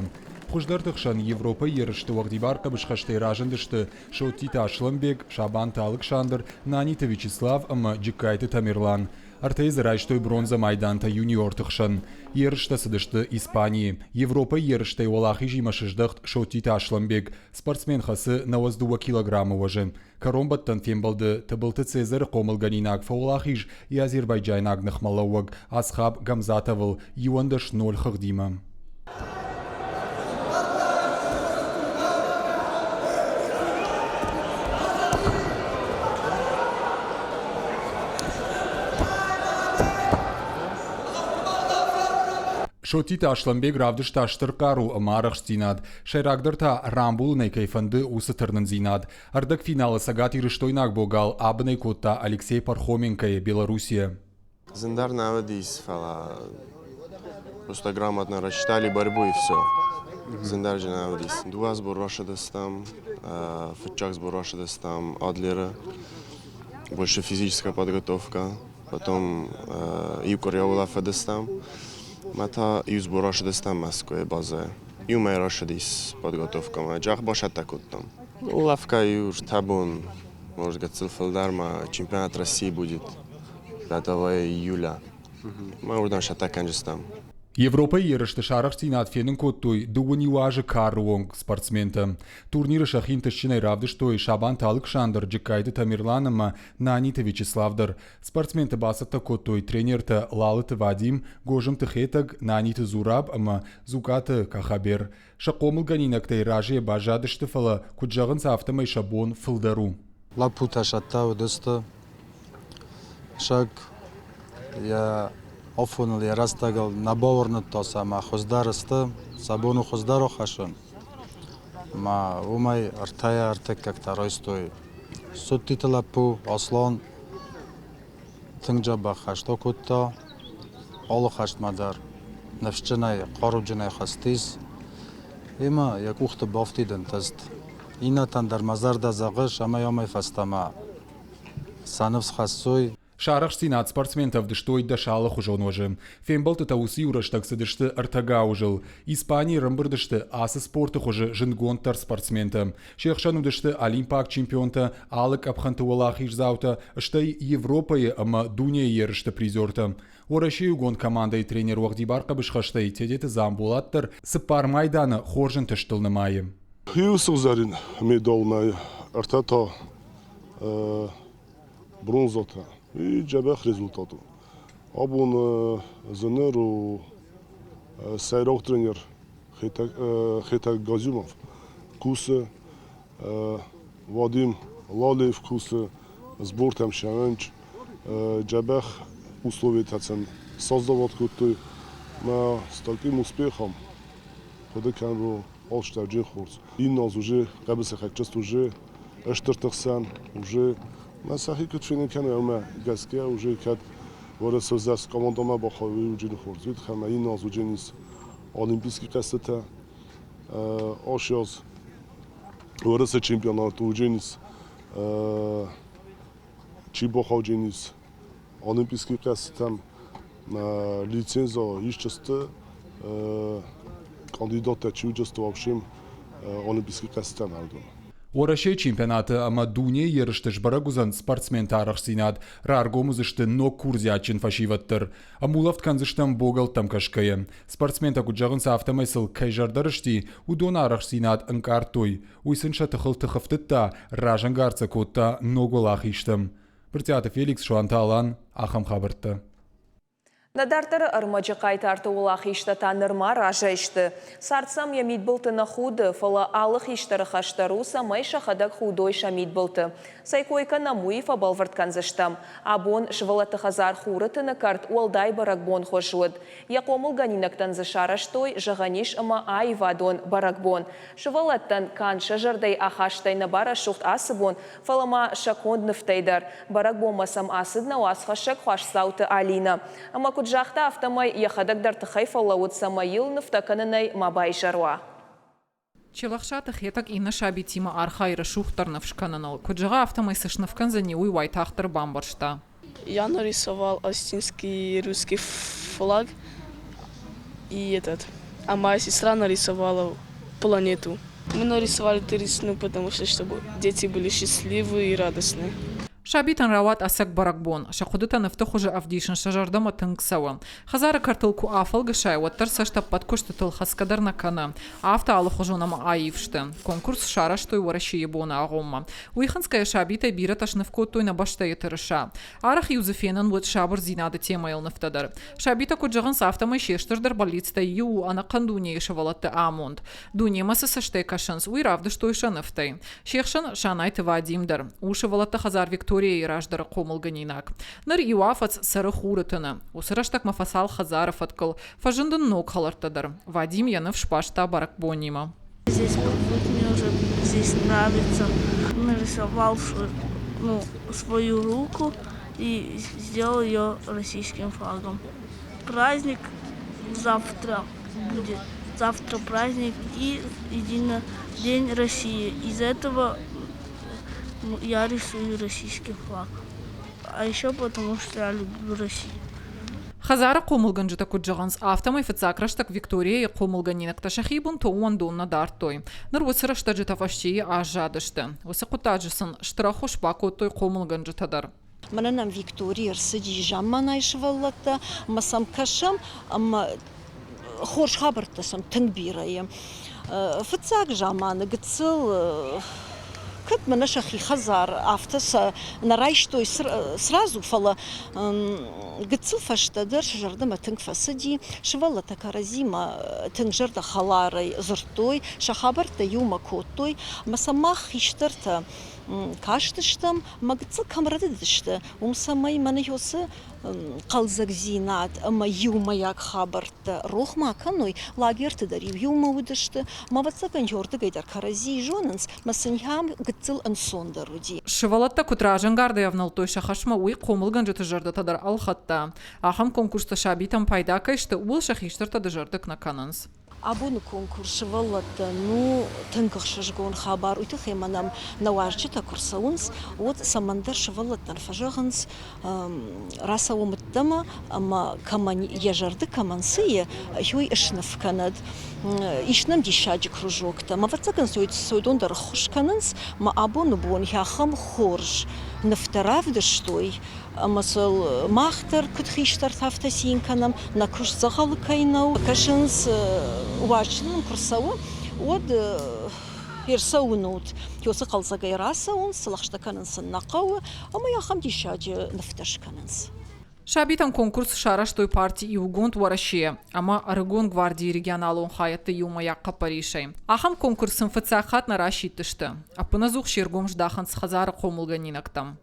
Хуыздӕрты хсӕн Европӕйы ерысты уӕгъдибар хъӕбысхӕстӕй разындысты Соттиты Аслӕнбег, Сабанты Алыксандр, Наниты Вячеслав ӕмӕ Джыккайты Тамерлан. Ӕртӕйы дзы райстой бронзӕ майдантӕ юниорты хсӕн. Ерыстӕ цыдысты Испанийы. Европӕйы ерыстӕй уӕлахизимӕ сыздӕхт Соттиты Аслӕнбег. Спортсмен хӕцы 92 килограммы уӕзы. Кӕронбӕттӕн фембӕлды Тыбылты Цезары хъомылгӕнинаг фӕуӕлахиз йӕ азербайджайнаг ныхмӕлӕууӕг Асхаб Гамзатовыл 11-0 хыгъдимӕ. Соттиты Аслӕнбег равдыста стыр хъару ӕмӕ арӕхстдзинад, сӕйрагдӕр та рамбулынӕй кӕй фӕнды, уыцы тырнындзинад. Ӕрдӕгфиналы цӕгатирыстойнаг богал абынӕй кодта Алексей Пархоменкойы Белоруссийӕ. Зындар нӕ уыдис, фӕлӕ просто грамотно рассчитали борьбу и все. Зындар же нӕ уыдис. Дыууӕ сбор рацыдыстӕм, фыццаг сбор рацыдыстӕм Адлеры, больше физическая подготовка. Потом иу къуыри улӕфыдыстӕм, мӕ та иу сбор рацыдыстӕм Мӕскуыйы базӕйы. Иу мӕй рацыдис подготовкӕмӕ, джах бацӕттӕ кодтам. Улӕфгӕ иу ӕртӕ бон, может, гыццыл фылдӕр ма чемпионат России будет 5 июля. Мӕ уырдӕм сӕттӕ кӕнджыстӕм. Европӕйы ерысты сарӕхстдзинад фенын кодтой дыууын иу азы кары онг спортсментӕ. Турниры сӕхи ӕнтыстджынӕй равдыстой Сабанты Алыксандр, Джыккайты Тамерлан ӕмӕ Наниты Вячеслав дӕр. Спортсменты бацӕттӕ кодтой тренертӕ Лалыты Вадим, Гозымты Хетӕг, Наниты Зураб ӕмӕ Дзукъаты Кахабер. Сӕ хъомылгӕнинӕгтӕй разыйӕ баззадысты, фӕлӕ, куыд зӕгъынц, афтӕмӕй сӕ бон фылдӕр у. Лӕппутӕ сӕттӕ уыдысты. Саг йӕ афоныл, йӕ рӕстӕгыл нӕ бауырныдта сӕ ӕмӕ хуыздӕр сты, сӕ бон у хуыздӕр ахӕссын. Ӕмӕ уымӕй ӕртӕйӕ ӕртыккӕгтӕ райстой. Соттиты лӕппу Аслан тынг дзӕбӕх хӕст акодта, алы хӕстмӕ дӕр ныфсджынӕй, хъаруджынӕй хӕцтис. Ӕмӕ йӕ къухты бафтыд ӕнтыст. Иннӕтӕн дӕр мӕ зӕрдӕ зӕгъы, цӕмӕй амӕй фӕстӕмӕ сӕ ныфс хӕссой. Сӕ арӕхстдзинад спортсментӕ ӕвдыстой дӕс алыхуызон уӕзы. Фембӕлдтытӕ уыцы-иу рӕстӕг цыдысты ӕртӕ гауызыл. Испанийы ӕрӕмбырд сты ацы спорты хуызы зындгонддӕр спортсментӕ. Се хсӕн уыдысты олимпаг чемпионтӕ, алы къӕпхӕнты уӕлахиздзаутӕ, стӕй Европӕйы ӕмӕ дунейы ерысты призертӕ. Уӕрӕсейы иугонд командӕйы тренер уӕгъдибар хъӕбысхӕстӕй Тедеты Дзамболат дӕр цыппар майданы хорз ӕнтыстыл нымайы. Иу сыгъзӕрин медалмӕ ӕртӕ та бронзӕтӕ. И дзӕбӕх результат у. Абон зыныр у сӕйраг тренер Хетӕг Газюмов кусы, Вадим Лалиев кусы, сбортӕм сӕвӕнч, дзӕбӕх условиятӕ сын создавать кодтой. Мӕ с таким успехом хъуыды кӕнын алчидӕр хорз. Иннӕ аз уже хъӕбысӕйхӕцджыст уже стырты хсӕн уже мӕ сӕхи куыд фенын кӕной, уымӕ гӕсгӕ уже кӕд Уӕрӕсе командӕмӕ бахауой, уыджыны хорз. Уый тыххӕй мӕ иннӕ аз уыджынис Олимпийский хъӕзтытӕ. Оши аз Уӕрӕсе чемпионаты уыджынис. Чи бахаудженис Олимпийский хъӕзтытӕм лиценза исчысты кандидаттӕ чи уыдысты вообще Олимпийский хъӕзтытӕм ардӕм. Уӕрӕсейы чемпионаты ӕмӕ дунейы ерысты сбӕрӕг уыдзӕн спортсменты арӕхстдзинад, раргом уыдзысты ног курдиатджын фӕсивӕд дӕр. Ӕмулӕфт кӕндзыстӕм богӕлттӕм кӕсгӕйӕ. Спортсментӕ куыд зӕгъынц, афтӕмӕй сыл кӕй зӕрдӕ рысти, уыдон арӕхстдзинад ӕнкъардтой. Уый сын сӕ тыхыл тых ӕфтыдта, разӕнгард сӕ кодта ног уӕлахизтӕм. Брытъиаты Феликс, Суанты Алан, ахӕм хабӕрттӕ. Нӕ дарддӕры ӕрмӕджы хъайтарты уӕлахизтӕ та нырма разӕй сты. Цард сӕм йӕ мидбылты нӕ худы, фӕлӕ алы хистӕры хӕс дӕр у, цӕмӕй сӕхӕдӕг худой сӕ мидбылты. Цӕй кой кӕнӕм, уый фӕбӕлвырд кӕндзыстӕм. Абон сывӕллӕтты хӕдзар Хуры тыны кӕрт уӕлдай бӕрӕгбонхуыз уыд. Йӕ хъомылгӕнинӕгтӕн дзы сарӕзтой, зӕгъӕн ис, ӕмӕ аивадон бӕрӕгбон. Сывӕллӕттӕн канд сӕ зӕрдӕйы ахастӕй нӕ барӕсугъд ацы бон, фӕлӕ ма сӕ конд нывтӕй дӕр. Бӕрӕгбонмӕ сӕм ацыд нӕ уацхӕссӕг Хуасдзауты Алинӕ. Ӕмӕ куыд загъта, афтӕмӕй йӕхӕдӕг дӕр тыххӕй фӕлӕууыд, цӕмӕй йыл нывтӕ кӕнынӕй ма байзӕр уа. Челӕхсаты Хетӕг иннӕ сабитимӕ архайы рӕсугъддӕр ныв скӕныныл. Куыд зӕгъа, афтӕмӕй цы сныв кӕндзӕни, уый уайтагъддӕр бамбӕрста. Я нарисовал остинский русский флаг и этот, а моя сестра нарисовала планету. Мы нарисовали туристную, потому что чтобы дети были счастливы и радостны. Сабитӕн рауад ӕцӕг бӕрӕгбон. Сӕ хъуыдытӕ нывты хуызы ӕвдисын сӕ зӕрдӕмӕ тынг цӕуы. Хӕдзары кӕртыл куы афӕлгӕсай, уӕддӕр цӕст ӕппӕт куыстытыл хӕцгӕ дӕр нӕ кӕны. Афтӕ алыхуызон ӕмӕ аив сты. Конкурс сарӕзтой Уӕрӕсейы боны агъоммӕ. Уый хынцгӕйӕ сабитӕй бирӕтӕ сныв кодтой нӕ бӕстӕйы тырыса. Арӕх-иу дзы фенӕн уыд сабырдзинады темӕйыл нывтӕ дӕр. Сабитӕ куыд зӕгъынц, афтӕмӕй се стырдӕр бӕллицтӕй иу у ӕнӕхъӕн дунейы сывӕллӕтты амонд. Дунемӕ цы цӕстӕй кӕсынц, уый равдыстой сӕ нывтӕй. Се хсӕн Санайты Вадим дӕр. У сывӕллӕтты хӕдзар Викторияйы раздӕры хъомылгӕнинаг. Ныр иу афӕдз цӕры хуры тыны. Уыцы рӕстӕгмӕ фӕцал хӕдзары фӕткыл. Фӕзынд ын ног хӕлӕрттӕ дӕр. Вадим йӕ ныфс баста бӕрӕгбонимӕ. Здесь мне уже здесь нравится. Нарисовал ну, свою руку и сделал ее российским флагом. Праздник завтра будет. Завтра праздник и единый День России. Из этого я рисую российский флаг. А еще потому, что я люблю Россию. Хӕдзары хъомылгӕнджытӕ куыд зӕгъынц, афтӕмӕй фыццаг рӕстӕг Викторияйы хъомылгӕнинӕгтӕ сӕхи бынтон уӕндон нӕ дардтой. Ныр уыцы рӕстӕджытӕ фӕстейы аззадысты. Уыцы хъуыддаджы сын стыр ӕххуыс бакодтой хъомылгӕнджытӕ дӕр. Мӕнӕ нӕм Виктория ӕрцыди замманайы сывӕллӕттӕ ӕмӕ сӕм кӕсӕм ӕмӕ хорз хабӕрттӕ сӕм тынг бирӕ и. Фыццаг заманы гыццыл кӕд мӕнӕ сӕхи хӕдзар, афтӕ сӕ нӕ райстой сразу, фӕлӕ гыццыл фӕстӕдӕр сӕ зӕрдӕмӕ тынг фӕцыди. Сывӕллӕттӕ кӕрӕдзимӕ тынг зӕрдӕхӕларӕй дзырдтой, сӕ хабӕрттӕ иумӕ кодтой ӕмӕ сӕ мах хистӕртӕ кастыстӕм ӕмӕ гыццыл кӕм рӕдыдысты, уым цӕмӕй мӕнӕ уыцы хъӕлдзӕгдзинад ӕмӕ иумӕйаг хабӕрттӕ рох ма кӕной, лагерты дӕр-иу иумӕ уыдысты, ӕмӕ ӕвӕццӕгӕн уырдыгӕй дӕр кӕрӕдзийы зонынц, ӕмӕ сын ахӕм гыццыл ӕнцондӕр уыди. Сывӕллӕттӕ куыд разӕнгардӕй ӕвнӕлдтой сӕ хӕсмӕ, уый хъомылгӕнджыты зӕрдӕтӕ дӕр ӕлхӕдта. Ахӕм конкурстӕ сабитӕн пайда кӕй сты, ууыл сӕ хистӕртӕ дызӕрдыг нӕ кӕнынц. Абоны конкурс сывӕллӕттӕн у тынг ӕхсызгон хабар. Уый тыххӕй ма нӕм нӕ уазджытӕ куы рцӕуынц, уӕд цӕмӕндӕр сывӕллӕттӕн фӕзӕгъынц, рацӕуӕм ӕддӕмӕ ӕмӕ кӕмӕн йӕ зӕрды кӕмӕн цы и, уый сныв кӕнӕд. Ис нӕм диссаджы кружоктӕ. Ӕмӕ ӕвӕццӕгӕн уыдон дӕр ӕххуыс кӕнынц. Ӕмӕ абоны бон ахӕм хорз нывтӕ равдыстой, ӕмӕ сыл мах дӕр куыд хистӕртӕ, афтӕ цин кӕнӕм, нӕ куыст дзӕгъӕлы кӕй нӕу. Кӕсынц, уазджытӕ нӕм куы рцӕуы, уӕд ӕрцӕуынут. Уыцы хъӕлдзӕгӕй рацӕуынц, лӕгъстӕ кӕнын сын нӕ хъӕуы, ӕмӕ ахӕм диссаджы нывтӕ скӕнынц. Сабитӕн конкурс сарӕзтой парти Иугонд Уӕрӕсе ӕмӕ Ӕрыгон гвардийы регионалон хайӕдты иумӕйаг хъӕппӕрисӕй. Ахӕм конкурс сын фыццаг хатт нӕ расидтысты. Ӕппынӕдзух се ргом здахынц хӕдзары хъомылгӕнинӕгтӕм.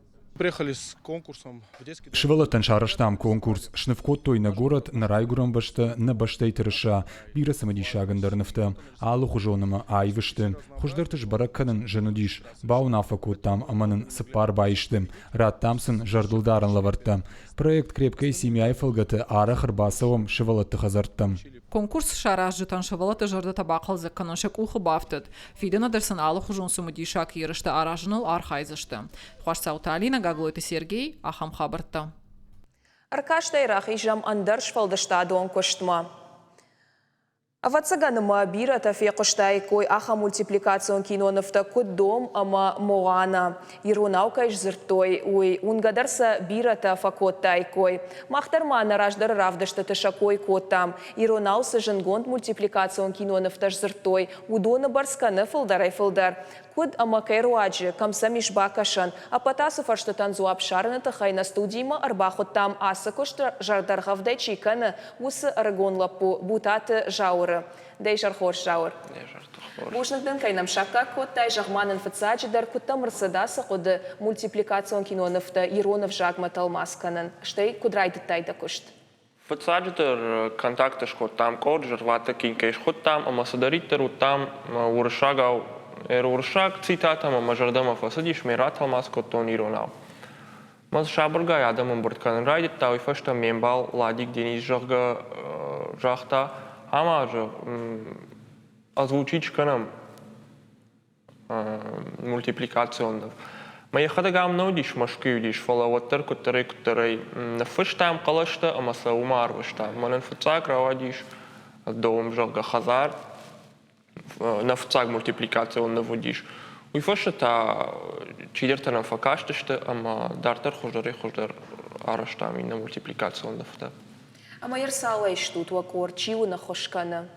Сывӕллӕттӕн сарӕзтам конкурс, сныв кодтой нӕ горӕт, нӕ райгуырӕн бӕстӕ, нӕ бӕстӕйы тырыса, бирӕ цымыдисаг ӕндӕр нывтӕ, алыхуызон ӕмӕ аив сты. Хуыздӕрты сбӕрӕг кӕнын зын уыдис, бауынаффӕ кодтам ӕмӕ нын цыппар баисты. Радтам сын зӕрдылдарӕн лӕвӕрттӕ. Проект «Крепкая семья»-йы фӕлгӕты арӕх ӕрбацӕуӕм сывӕллӕтты хӕдзӕрттӕм. Конкурс саразджытӕн сывӕллӕтты зӕрдӕтӕ бахъӕлдзӕг кӕнын сӕ къухы бафтыд. Фидӕны дӕр сын алыхуызон цымыдисаг ерыстӕ аразыныл архайдзысты. Хуасдзауты Алинӕ, Гаглойты Сергей, ахӕм хабӕрттӕ. Ӕркастӕй рахизӕм ӕндӕр сфӕлдыстадон куыстмӕ. Ӕвӕццӕгӕн ма бирӕтӕ фехъуыстаиккой ахӕм мультипликацион кинонывтӕ, куыд Дом ӕмӕ Моана. Иронау кӕй сдзырдтой, уый уынгӕ дӕр сӕ бирӕтӕ фӕкодтаиккой. Мах дӕр ма нӕ раздӕры равдыстыты сӕ кой кодтам. Иронау цы зындгонд мультипликацион кинонывтӕ сдзырдтой, уыдоны бӕрц кӕны фылдӕрӕй-фылдӕр. Куыд ӕмӕ кӕй руаджы, кӕм сӕм ис бакӕсӕн, ӕппӕт ацы фӕрстытӕн дзуапп ссарыны тыххӕй нӕ студимӕ ӕрбахуыдтам ацы куыст зӕрдӕргъӕвдӕй чи кӕны, уыцы ӕрыгон лӕппу Бутаты Зауыры. Дӕ изӕр хорз, Зауыр. Бузныг дын, кӕй нӕм саккаг кодтай. Зӕгъ-ма нын фыццаджыдӕр, куыд дӕм ӕрцыд ацы хъуыды мультипликацион кинонывтӕ ирон ӕвзагмӕ тӕлмац кӕнын, стӕй куыд райдыдтай дӕ куыст? Фыццаджыдӕр контакты скодтам къорд, зӕрватыкк кӕй схуыдтам ӕмӕ цыдӕриддӕр уыдтам уырыссагау, уырыссаг цитатӕ ӕмӕ мӕ зӕрдӕмӕ фӕцыдис, ме ратӕлмац кодтон иронау. Мӕ сабыргай адӕм ӕмбырд кӕнын райдыдта, уый фӕстӕ ме мбал Ладик Денис, зӕгъгӕ, загъта, ӕмӕ озвучить скӕнӕм мультипликацион ныв. Мӕ йӕхӕдӕг ам нӕ уыдис, Мӕскуыйы уыдис, фӕлӕ уӕддӕр куыддӕрӕй-куыддӕрӕй ныффыстам хъӕлӕстӕ ӕмӕ сӕ уымӕ арвыстам. Мӕнӕн фыццаг рауадис дом, зӕгъгӕ, хӕдзар. Нӕ фыццаг мультипликацион ныв уыдис. Уый фӕстӕ та чидӕртӕ нӕм фӕкастысты ӕмӕ дарддӕр хуыздӕрӕй-хуыздӕр арӕзтам иннӕ мультипликацион нывтӕ. Ӕмӕ ӕрцалӕй стут уӕ къорд, чи уын ӕххуыс кӕны?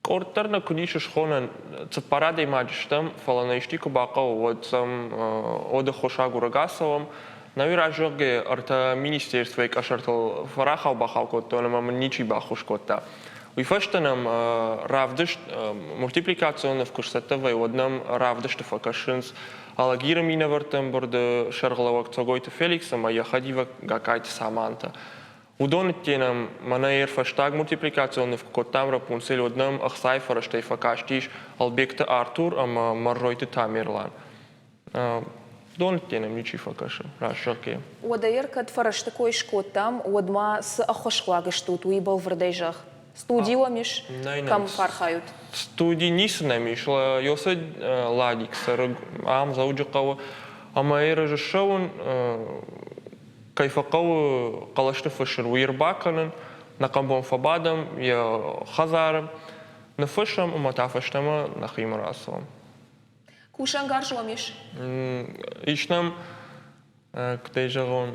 Къорд дӕр нӕ куыд ис схонӕн, цыппар адӕймаджы стӕм, фӕлӕ нӕ исти куы бахъӕуы, уӕд сӕм уӕд ӕххуысагурӕг ацӕуӕм. Нӕуи разӕгъгӕ ӕртӕ министерствойы къӕсӕртыл фӕрахау-бахау кодтон ӕмӕ мын ничи баххуыс кодта. Уый фӕстӕ нӕм равдыст, мультипликацион ныв куы сцӕттӕ вӕййы, уӕд нӕм равдысты фӕкӕсынц Алагиры минӕвӕртты ӕмбырды сӕргълӕууӕг Цогойты Феликс ӕмӕ йӕ хӕдивӕг Гакъайты Саманта. Уыдон ӕдде нӕм мӕнӕ йе рфӕстаг мультипликацион ныв куы кодтам Рапунцель, уӕд нӕм ӕхцайы фӕрӕзтӕй фӕкастис Ӕлбегты Артур ӕмӕ Мӕрзойты Тамерлан. Уыдон ӕдде нӕм ничи фӕкӕсы, раст зӕгъгӕ. Уӕдӕ кӕд фӕрӕзты кой скодтам, уӕд ма цы ӕххуысхъуаг стут, уый бӕлвырдӕй зӕгъ. Студи уӕм ис? Кӕм фӕархайут? Студи ницы нӕм ис. Ёсы Ладик цӕры ам, Дзӕуджыхъӕуы. Ӕмӕ ерыс ссӕуын кӕй фӕхъӕуы хъӕлӕсты фыссын, уый ӕрбакӕнын, нӕ хъӕбон фӕбадӕм йӕ хӕдзары, ныффыссӕм ӕмӕ та фӕстӕмӕ нӕхимӕ рацӕуӕм. Кусӕнгарз уӕм ис? Ис нӕм, куыдӕй зӕгъон,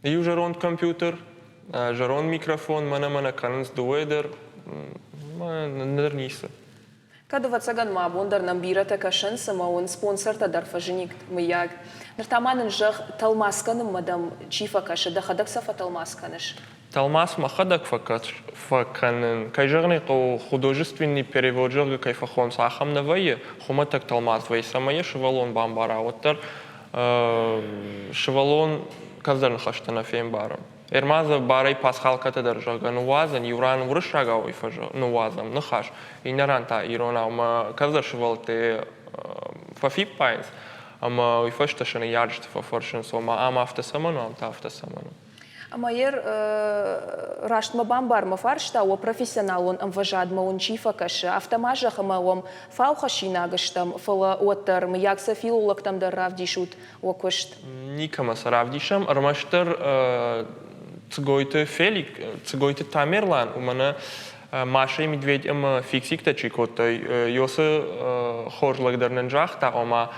иу зӕронд компьютер, зӕронд микрофон, мӕнӕ-мӕнӕ кӕнынц дыууӕ дӕр, ныр ницы. Кӕд, ӕвӕццӕгӕн ма абон дӕр нӕм бирӕтӕ кӕсынц ӕмӕ уын спонсортӕ дӕр фӕзыникт, мыййаг. Ныр та ма нын зӕгъ, тӕлмац кӕнынмӕ дӕм чи фӕкӕсы, дӕхӕдӕг сӕ фӕтӕлмац кӕныс? Тӕлмац мӕхӕдӕг фӕкӕнын. Кӕй зӕгъын ӕй хъӕуы, художественный перевод, зӕгъгӕ, кӕй фӕхонынц, ахӕм нӕ вӕййы, хуымӕтӕг тӕлмац вӕййы, цӕмӕй йӕ сывӕллон бамбара, уӕддӕр сывӕллон кӕцыдӕр ныхӕстӕ нӕ фембары. Эрмадзе барӕй пасхалкӕтӕ дӕр, зӕгъгӕ, ныууадзӕн, иу ран уырыссагау ныууадзӕм ныхас, иннӕ ран та иронау. Мӕ кӕддӕр сывӕллӕттӕ фӕфиппайынц, ӕмӕ уый фӕстӕ сӕ ныййарджыты фӕфӕрсынц, ома ам афтӕ цӕмӕн у, ам та афтӕ цӕмӕн у. Ӕмӕ ер рӕстмӕ бамбар мӕ фарста, уӕ профессионалон ӕмвӕзадмӕ уын чи фӕкӕсы, афтӕ ма зӕгъ, ӕмӕ уӕм фау хӕссинаг стӕм, фӕлӕ уӕддӕр, мыййаг сӕ филологтӕм дӕр равдисут уӕ куыст? Никӕмӕ сӕ равдисӕм, ӕрмӕстдӕр Цгойты Фелик, Цгойты Тамерлан, уымӕн Маша и Медведь ӕмӕ фиксиктӕ чи кодтой, Йосы хорз лӕг дӕр нын загъта, ома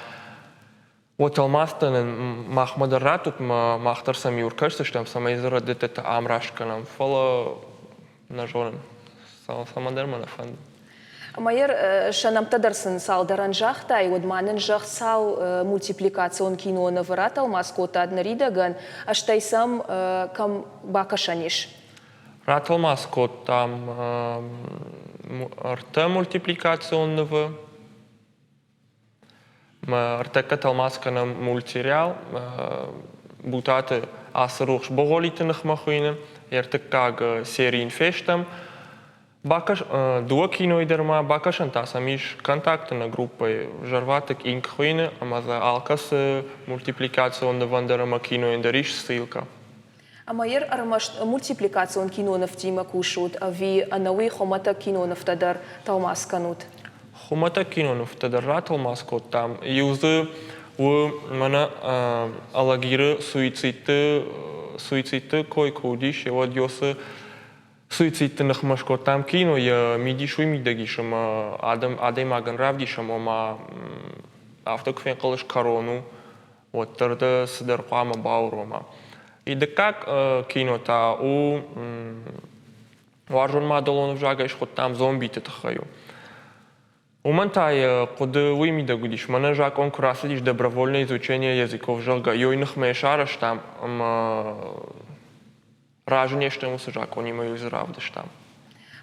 уӕ тӕлмацтӕ нын махмӕ дӕр раттут, мах дӕр сӕм иу ӕркӕсдзыстӕм, цӕмӕй дзы рӕдыдтытӕ ӕмраст кӕнӕм. Фӕлӕ нӕ зонын, цӕмӕндӕр мӕ нӕ фӕнды. Ӕмӕ сӕ нӕмттӕ дӕр сын цалдӕрӕн загътай, уӕд ма нын зӕгъ, цал мультипликацион кинонывы ратӕлмац кодтат ныридӕгӕн, стӕй сӕм кӕм бакӕсӕн ис? Ратӕлмац кодтам ӕртӕ мультипликацион нывы. Ӕртӕккӕ тӕлмац кӕнӕм мультсериал Бутаты Ацырухс Богъолиты ныхмӕ хуыйны. Ӕртыккаг серийы фестӕм. Бакӕс, дыууӕ кинойы дӕр ма бакӕсӕн та сӕм ис контакты нӕ группӕйы Зӕрватыкк Инк хуыйны ӕмӕ дзы алкӕцы мультипликацион нывӕн дӕр ӕмӕ кинойӕн дӕр ис ссылкӕ. Ӕмӕ йӕ ӕрмӕст мультипликацион кинонывтимӕ кусут ӕви ӕнӕуый хуымӕтӕг кинонывтӕ дӕр тӕлмац кӕнут? Хуымӕтӕг кинонывтӕ дӕр ратӕлмац кодтам. Иу дзы у мӕнӕ Алагиры суицидты суицидты кой куы уыдис, уӕд Йосы суицидты ныхмӕ скодтам кино, йӕ мидис уый мидӕг ис, ӕмӕ адӕм адӕймагӕн равдисӕм, ома афтӕ куы фенхъӕлыс кӕрон у, уӕддӕр дӕ цыдӕр хъуамӕ баурома. И дыккаг кино та у уарзон мадӕлон ӕвзагӕй схуыдтам зомбиты тыххӕй у. Уымӕн та йӕ хъуыды уый мидӕг уыдис, мӕнӕ закъон куы рацыдис добровольное изучение языков, зӕгъгӕ, ёй ныхмӕ йӕ сарӕзтам ӕмӕ разы не стӕм уыцы закъонимӕ иу дзы равдыстам.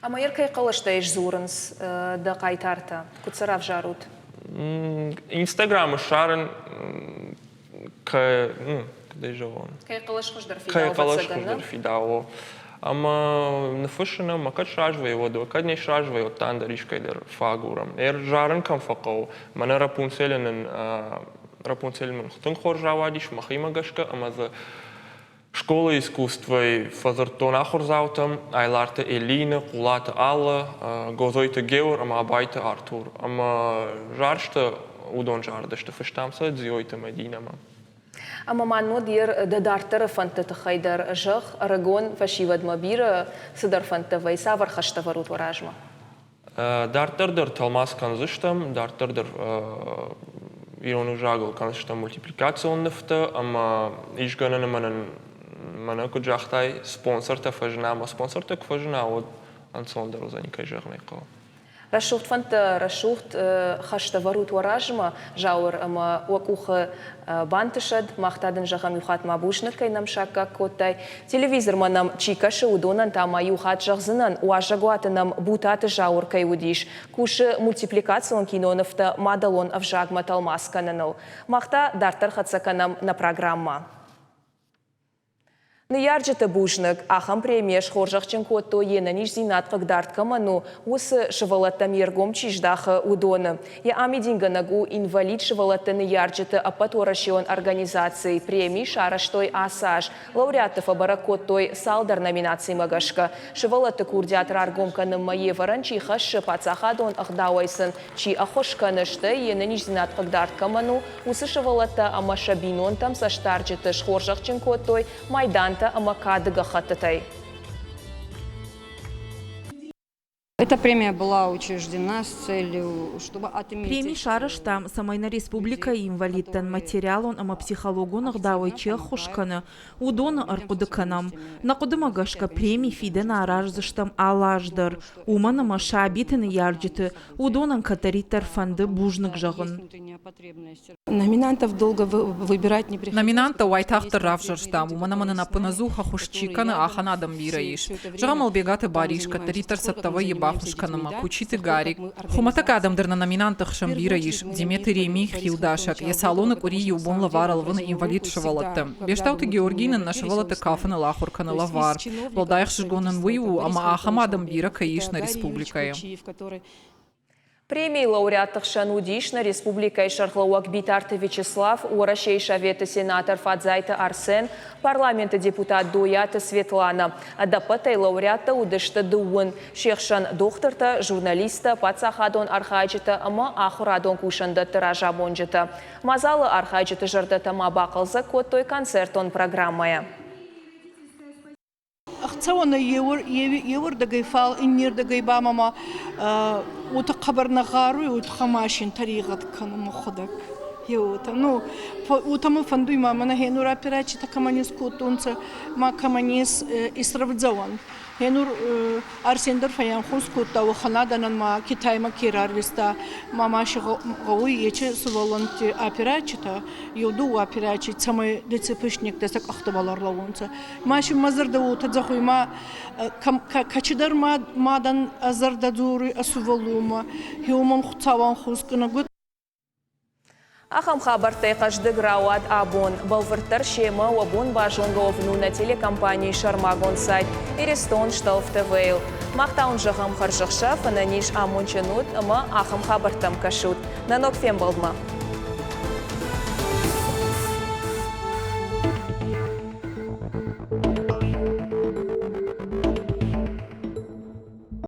Ӕмӕ йӕ кӕй хъӕлӕстӕй сдзурынц дӕ хъайтартӕ? Куыд сӕ равзарут? Инстаграмы ссарын кӕй, ну, куыдӕй зӕгъон? Кӕй хъӕлӕс хуыздӕр фидауы, Кӕй хъӕлӕс хуыздӕр фидауы. Ӕмӕ ныффыссын ӕмӕ кӕд сразы вӕййы, уӕд кӕд не сразы вӕййы, уӕд та ӕндӕр искӕй дӕр фӕагурӕм. Зарын кӕм фӕхъӕуы, мӕнӕ Рапунцелы нын Рапунцель мын тынг хорз рауадис мӕхимӕ гӕсгӕ ӕмӕ дзы Школа искусствӕйы фӕдзырдтон ахуырдзаутӕм Айларты Элинӕ, Хъулаты Аллӕ, Гозойты Геор ӕмӕ Абайты Артур. Ӕмӕ зарджытӕ уыдон зарыдысты, фыстам сӕ Дзиойты Мӕдинӕмӕ. Ӕмӕ ма нодйер дӕ дарддӕры фӕндты тыххӕй дӕр зӕгъ, ӕрыгон фӕсивӕдмӕ бирӕ цыдӕр фӕндтӕ вӕййы, цавӕр хӕстӕ вӕрут уӕ размӕ? Дарддӕр дӕр тӕлмац кӕндзыстӕм, дарддӕр дӕр ирон ӕвзагыл кӕндзыстӕм мультипликацион нывтӕ ӕмӕ ис гӕнӕн ӕмӕ нын, мӕнӕ куыд загътай, спонсортӕ фӕзына ӕмӕ спонсортӕ куы фӕзына, уӕд ӕнцондӕр уыдзӕни, кӕй зӕгъын ӕй хъӕуы. Рӕсугъд фӕндтӕ, рӕсугъд хӕстӕ вӕрут уӕ размӕ, Зауыр, ӕмӕ уӕ къухы бантысӕд. Мах та дын зӕгъӕм иу хатт ма бузныг, кӕй нӕм саккаг кодтай. Телевизормӕ нӕм чи кӕсы, уыдонӕн та ма иу хатт зӕгъдзынӕн, уазӕгуаты нӕм Бутаты Зауыр кӕй уыдис, кусы мультипликацион кинонывтӕ мадӕлон ӕвзагмӕ тӕлмац кӕныныл. Мах та дарддӕр хӕццӕ кӕнӕм нӕ программӕ. Ныййарджыты бузныг, ахӕм премийӕ схорзӕхджын кодтой, йе нӕниздзинад хъыгдард кӕмӕн у, уыцы сывӕллӕттӕм йе ргом чи здахы, уыдоны. Йӕ амидингӕнӕг у инвалид сывӕллӕтты ныййарджыты ӕппӕтуӕрӕсеон организаци. Преми сарӕзтой ацы аз. Лауреатты фӕбӕрӕг кодтой цалдӕр номинацимӕ гӕсгӕ. Сывӕллӕтты курдиат раргом кӕнынмӕ йе вӕрӕн чи хӕссы, паддзахадон ӕгъдауӕй сын чи ӕххуыс кӕны, стӕй йе нӕниздзинад хъыгдард кӕмӕн у, уыцы сывӕллӕттӕ ӕмӕ сӕ бинонтӕм цӕстдарджыты схорзӕхджын кодтой майдантӕ ӕмӕ кады гӕххӕттытӕй. Эта премия была учреждена с целью, чтобы отметить... Преми сарӕзтам, цӕмӕй нӕ республикӕйы инвалидтӕн материалон ӕмӕ психологон ӕгъдауӕй чи ӕххуыс кӕны, уыдоны ӕрхъуыды кӕнӕм. Нӕ хъуыдымӕ гӕсгӕ преми фидӕны араздзыстӕм алы аз дӕр, уымӕн ӕмӕ сабиты ныййарджыты уыдонӕн кӕддӕриддӕр фӕнды бузныг зӕгъын. Номинантов долго выбирать не приходилось. Номинанттӕ уайтагъддӕр равзӕрстам, уымӕн ӕмӕ нын ӕппынӕдзух ӕххуыс чи кӕны, ахӕм адӕм бирӕ ис. Зӕгъӕм, Ӕлбегаты Барис кӕддӕриддӕр цӕттӕ вӕййы баххуыс кӕнынмӕ, Кучиты Гарик. Хуымӕтӕг адӕм дӕр нӕ номинантты хсӕн бирӕ ис. Деметы Реми хилдасӕг, йӕ салоны къуыри иу бон лӕвар ӕлвыны инвалид сывӕллӕтты. Бестауты Георгий нын нӕ сывӕллӕтты кафыныл ахуыр кӕны лӕвар. Уӕлдай ӕхсызгон нын уый у, ӕмӕ ахӕм адӕм бирӕ кӕй ис нӕ республикӕйы. Премийы лауреатты хсӕн уыдис нӕ республикӕйы сӕргълӕууӕг Битарты Вячеслав, Уӕрӕсейы Советы сенатор Фадзайты Арсен, парламенты депутат Дойаты Светланӕ. Ӕдӕппӕтӕй лауреаттӕ уыдысты дыууын. Се хсӕн дохтыртӕ, журналисттӕ, паддзахадон архайджытӕ ӕмӕ ахуырадон кусӕндӕтты разамонджытӕ. Мадзалы архайджыты зӕрдӕтӕ ма бахъӕлдзӕг кодтой концертон программӕйӕ. Ӕхцӕуӕнӕй еуӕрдӕгӕй, фал иннердӕгӕй ба мӕмӕ уотӕ хъӕбӕр нӕ гъаруй, уотӕ ма син тӕрегъӕд кӕнун мӕхуӕдӕг. Еуотӕ. Ну, уотӕ мӕ фӕндуй ма мӕнӕ хенур операцитӕ кӕмӕн искодтонцӕ, ма кӕмӕн ес исрӕвдзӕуӕн. Хенур Арсен дӕр фӕйанхос кодта уӕхӕн адӕнӕн ма Китаймӕ ке рарвиста, ма ма си гъӕуй ечи сувӕллӕнтти операцитӕ, еу дууӕ операци, цӕмӕй ДЦПшниктӕ сӕ къӕхтӕбӕл ӕрлӕууонцӕ. Ма си мӕ зӕрдӕ уотӕ зӕгъуй, ма кӕцидӕр мадӕн ӕ зӕрдӕ дзоруй ӕ сувӕллонмӕ, хеуомӕн Хуцауӕн хускӕнӕг. Ахӕм хабӕрттӕй хъӕздыг рауад абон. Бӕлвырддӕр семӕ уӕ бон базонгӕ уӕвын у нӕ телекомпанийы сӕрмагонд сайт Иристон Шталф ТВ-йыл. Мах та уын зӕгъӕм хӕрзӕхсӕв, ӕнӕниз амондджын ут ӕмӕ ахӕм хабӕрттӕм кӕсут. Нӕ ног фембӕлдмӕ!